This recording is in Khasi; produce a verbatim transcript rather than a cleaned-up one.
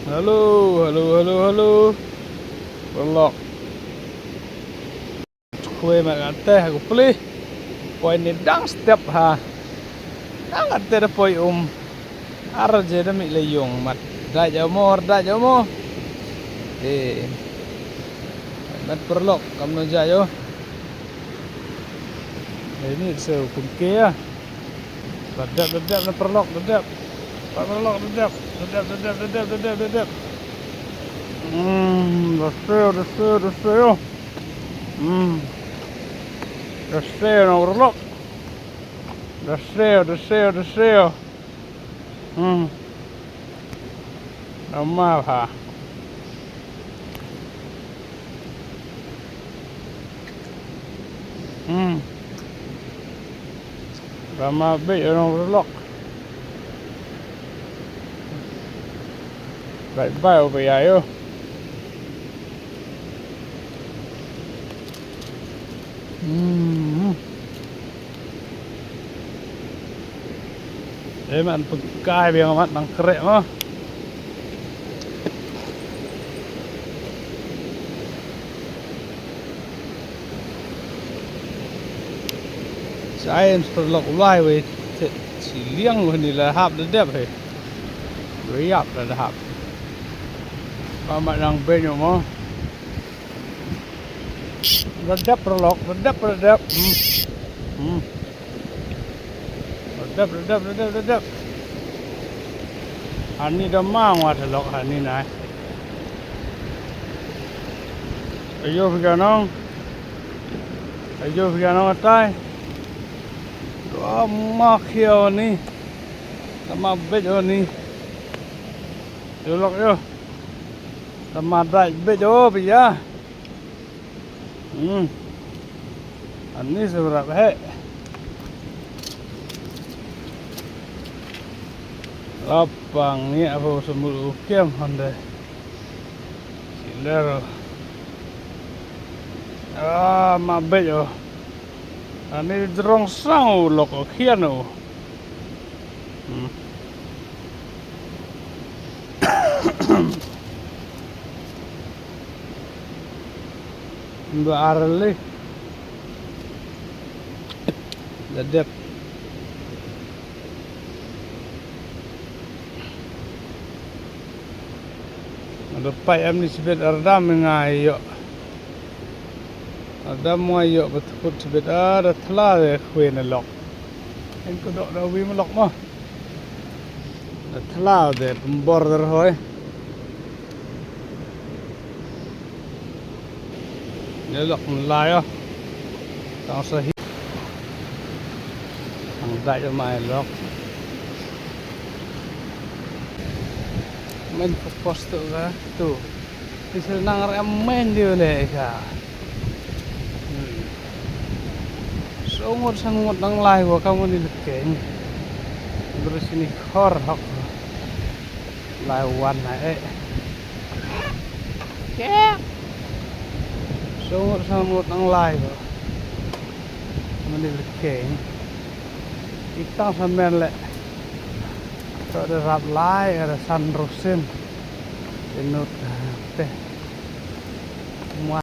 Hello, hello, hello, hello. Paralok. Khwai mat kata ha ku pli. Poi ni dang step ha. Dang kata da poi um. Ar je da mi le yung mat. Da ja mo, da ja mo. Eh. Mat paralok kam no ja yo. Eh, ni se pun ke ya. Da dep, da dep na paralok, da dep. Paralok, da dep, da dep, da dep, da dep, da dep, da dep. Hmm, da seo, da seo, da seo. Hmm. Da seo na paralok. Da seo, da seo, da seo. Hmm. Ama ha. Hmm. Rama bit orang relok. Bye bye over ya yo. Hmm. Em an pengkai biang amat nang kerek mah. Science paralok lai wei te si liang wei ni la hap da dep he. Wei yap la da hap. Amat nang benyo mo. Da dep paralok, da dep, da dep. Hmm. Hmm. Da dep, da dep, da dep, da dep. Hani da ma ngwa te lok hani nai. Ayo phi ka nong. Ayo phi ka nong atai. Dua ma khia ni. Tama bej ni. Yo lok yo. Tama dai bej o phi ya. Hmm. Ani seberap he. Lapang ni apa semul ukiam hande. Siler. Ah, mabej o. Ani drong sang u lok o khian o. Hmm. Ba arli. Da dep. Ada pai am ni sibet ardam nga yo. Ardam nga yo betkut sibet ada tla de khwe na lok. En ko dok da wi ma lok mo. Da tla de pembor der hoi. Ni lok mlai ah. Tang sahi. Tang dai mai lok. Main fokus tu ka tu. Ti sil nang re main dia le ka. Hmm. Songot sangot nang lai wa kamu ni lekeng. Terus ini khor hok. Lai wan na eh. Kek. Songot sangot nang lai wa. Mani lekeng. Itang samen le. To de rap lai ada san rusin. Inut te. Mua